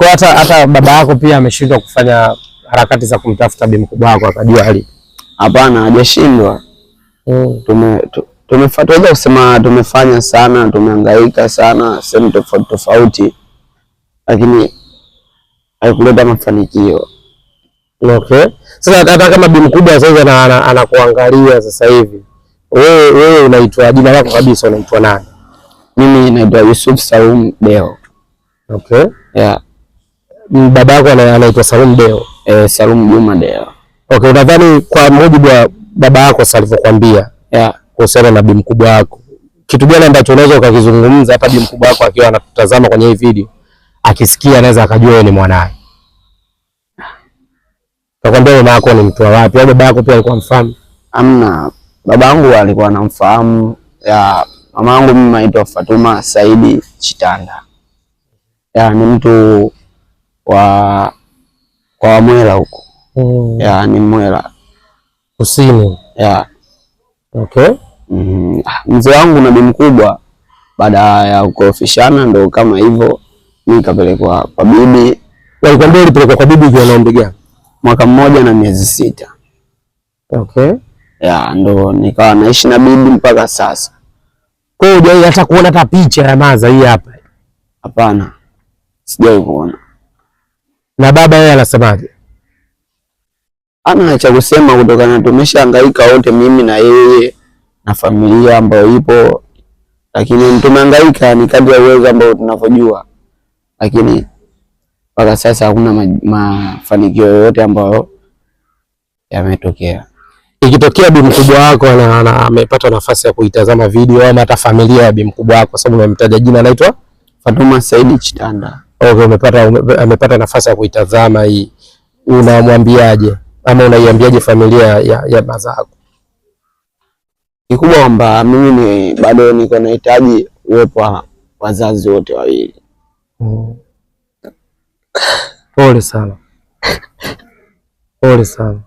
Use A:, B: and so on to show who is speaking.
A: Kwa hata baba yako pia ameshindwa kufanya harakati za kumtafuta bi mkubwa wako akajua hali?
B: Hapana, hajashindwa. Tumefuatilia kusema tumefanya sana, tumehangaika sana sehemu tofauti tofauti, lakini haikuleta mafanikio.
A: Okay. Sasa hata kama bi mkubwa sasa anakuangalia sasa hivi, wewe unaitwa jina lako kabisa unaitwa nani?
B: Mimi naitwa Yusuf Salum Deo.
A: Okay.
B: Yeah.
A: Baba yako anaitwa Salum Deo.
B: Salum Juma Deo.
A: Okay, unadhani kwa mujibu wa baba yako sasa alivyokuambia kuhusiana na bi mkubwa wako, kitu gani ambacho unaweza ukakizungumza hata bi mkubwa wako akiwa anatutazama kwenye hii video, akisikia anaweza akajua wewe ni mwanae? Kakwambia mama yako ni mtu wa wapi? Au baba yako pia alikuwa mfahamu?
B: Amna, baba yangu alikuwa anamfahamu. Ya, mama yangu mimi naitwa Fatuma Saidi Chitanda. Ya, ni mtu wa kwa Mwela huko. Ya, ni Mwela
A: Kusini.
B: Ya.
A: Okay.
B: Mzee wangu na bi mkubwa baada ya kukorofishana ndo kama hivyo mimi nikapelekwa kwa bibi.
A: Walikwambia ulipelekwa kwa bibi ukiwa na umri gani?
B: Mwaka 1 na miezi 6.
A: Okay.
B: Ya, ndo nikawa naishi na bibi mpaka sasa.
A: Kwa hiyo hujawahi hata kuona hata picha ya maza hii hapa?
B: Hapana, sijawahi kuona.
A: Na baba yeye anasemaje?
B: Ana cha kusema kutokana tumeshahangaika wote, mimi na yeye na familia ambayo ipo, lakini tumehangaika ni kadri ya uwezo ambao tunavyojua, lakini mpaka sasa hakuna mafanikio yoyote ambayo yametokea.
A: Ikitokea bi mkubwa wako amepata nafasi ya kuitazama video ama hata familia ya bi mkubwa wako, sababu umemtaja jina anaitwa
B: Fatuma Saidi Chitanda.
A: Okay, amepata nafasi ya kuitazama hii, unamwambiaje ama unaiambiaje familia ya mazako?
B: Kikubwa kwamba mimi ni bado niko nahitaji uwepo wa wazazi wote wawili.
A: Pole sana. Pole sana.